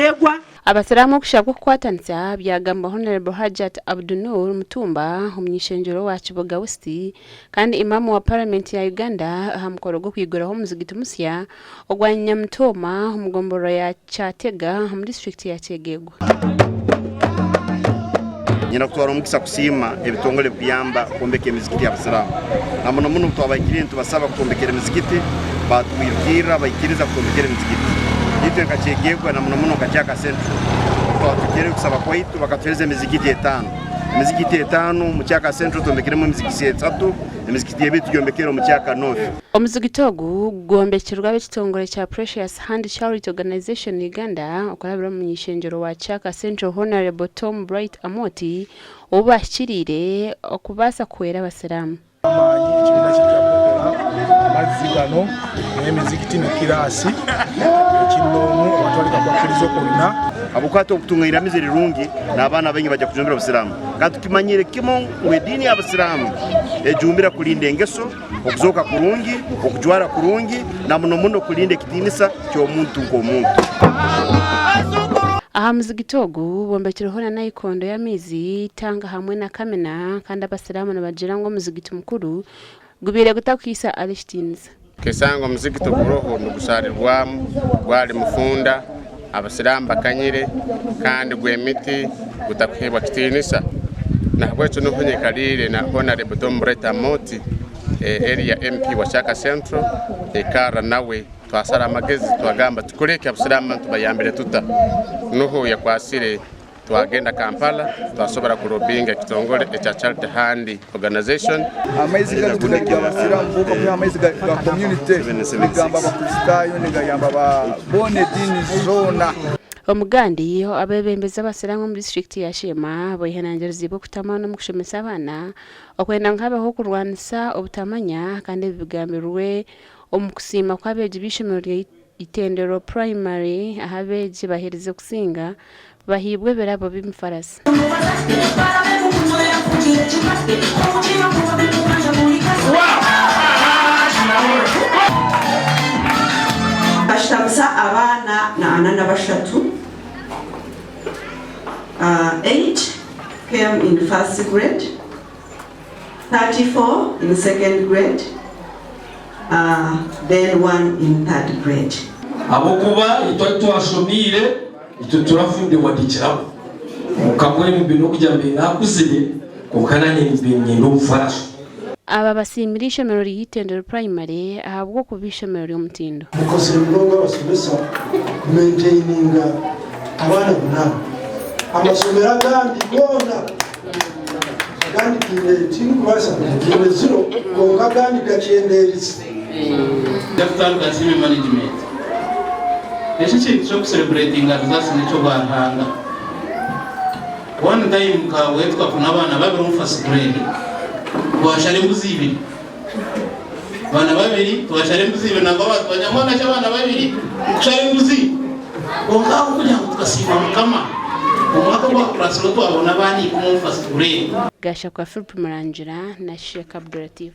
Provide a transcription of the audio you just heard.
Kyegegwa. Abasiraamu okushabwa okukwatanisa byagambwa Honourable Hajjat Abdunur Mutumba omuny'ishengyero wa Kiboga West kandi Imam wa Paramenti ya Uganda aha mukoro gw'okwiguraho omuzigiti musya ogwa Nyamutooma omu gomborora ya Kyatega omu disiturikiti ya Kyegegwa. Nyine kutwara omugisa kusiima ebitongore ebikuyamba kwombeka emizikiti y'abasiraamu na muno muno obutwabahikiriire nitubasaba kutwombekera emizikiti baatwirukirra baikiriza kutwombekera emizikiti. Itwe nka Kyegegwa na muno muno nka Kyaka Central obutwatukireyo kusaba kwaitu bakatuhereza emizikiti etaano. Emizikiti etaano omu Kyaka Central twombekiremu emizikiti esatu, emizikiti ebiri tugyombekere omu Kyaka North. Omuzigiti ogu gwombekirwe ab'ekitongore kya Precious Hand Charity Organisation Uganda okurabira omu muny'ishengyero wa Kyaka Central Honarable Tom Bright Amooti ou baahikiriire okubaasa kuhwera abasiraamu. Amaanyi ekibiina kye kya kukora amazzi gano n'emizikiti ne kiraasi ekinnoomu abatwalika kwakkirizo kwonna. Habwokuba hati obu kutunga iramizo erirungi n'abaana baingi baija kujumbira Obusiraamu. Kandi tukimanyire kimu ngu ediini y'Abasiraamu ejumbira kulinda engeso, okuzooka kurungi, okujwara kurungi na muno muno kulinda ekitiinisa ky'omuntu nk'omuntu. Aha muzigiti ogu bombekireho na nayikondo y'amaizi, tanga hamwe na kamina kandi abasiraamu nibagira ngu omuzigiti mukuru gubaire gutakuhaisa Allah ekitiinisa. Okesanga omuzigiti oguroho nigusaarirwamu gwali mufunda, abasiraamu bakanyire kandi gw'emiti gutakuheebwa kitiinisa. Nahabwekyo nuho nyikaliire na Honarebo Tom Brett Amooti area MP wa Kyaka Central nyikarra nawe twasara amagezi twagamba tukoreki abasiraamu banu tubayambire tuta. Nuho yakwasire Twagenda Kampala twasobora kulobinga ekitongore ekya Charity Hand Organization. Amaizi ganu tigari g'abasiraamu bonka kwihaho amaizi ga community nigamba abakristaayo nigayamba boona ediini zoona. Omugandi, Abeebembezi b'abasiraamu omu disiturikiti ya Sheema beehanangiriziibwe okutama n'omu kushomesa abaana okwenda ngu habeho okurwanisa obutamanya kandi ebi bigambirwe omu kusiima kw'abeegi b'eishomero rya Itendero Primary ahu abeegi baherize kusinga bahaibwe ebirabo by'emifarasi. Nkashitamisa abaana 43, 8 came in first grade, 34 in second grade, then one in third grade. Ahabw'okuba itwe ahu twashomiire itwe turafundirwa tikirabo. Kwonka mbwenu mbe n'okugira mbe naakuzire kwonka naanye mbe niinyenda obufaaraso. Aba basiimire eishomero rya Itendero Primary ahabw'okuba eishomero ry'omutindo. Mukozire munonga abasomesa kumaintaininga abaana munaana. Amasomero agandi goona agandi gaine tindikubaasa gaine ziro kwonka agandi gakyendeerize. Nja kutandika nsiime management. Eki ekintu ky'okusereburetinga results n'eky'obwa Ruhanga. One time nkabwe tukafuna abaana babiri omu first grade twashara embuzi ibiri. Abaana babiri twashara embuzi ibiri nangwa abantu bagira ngu mbwenu abaana babiri kushara embuzi? Kwonka ahabw'okugira ngu tukasiima Mukama, omwaka ogwakuratsireho twabona abaana ikumi omu first grade. Gashakwa Philip Murangira na Sheikh Abdulatif.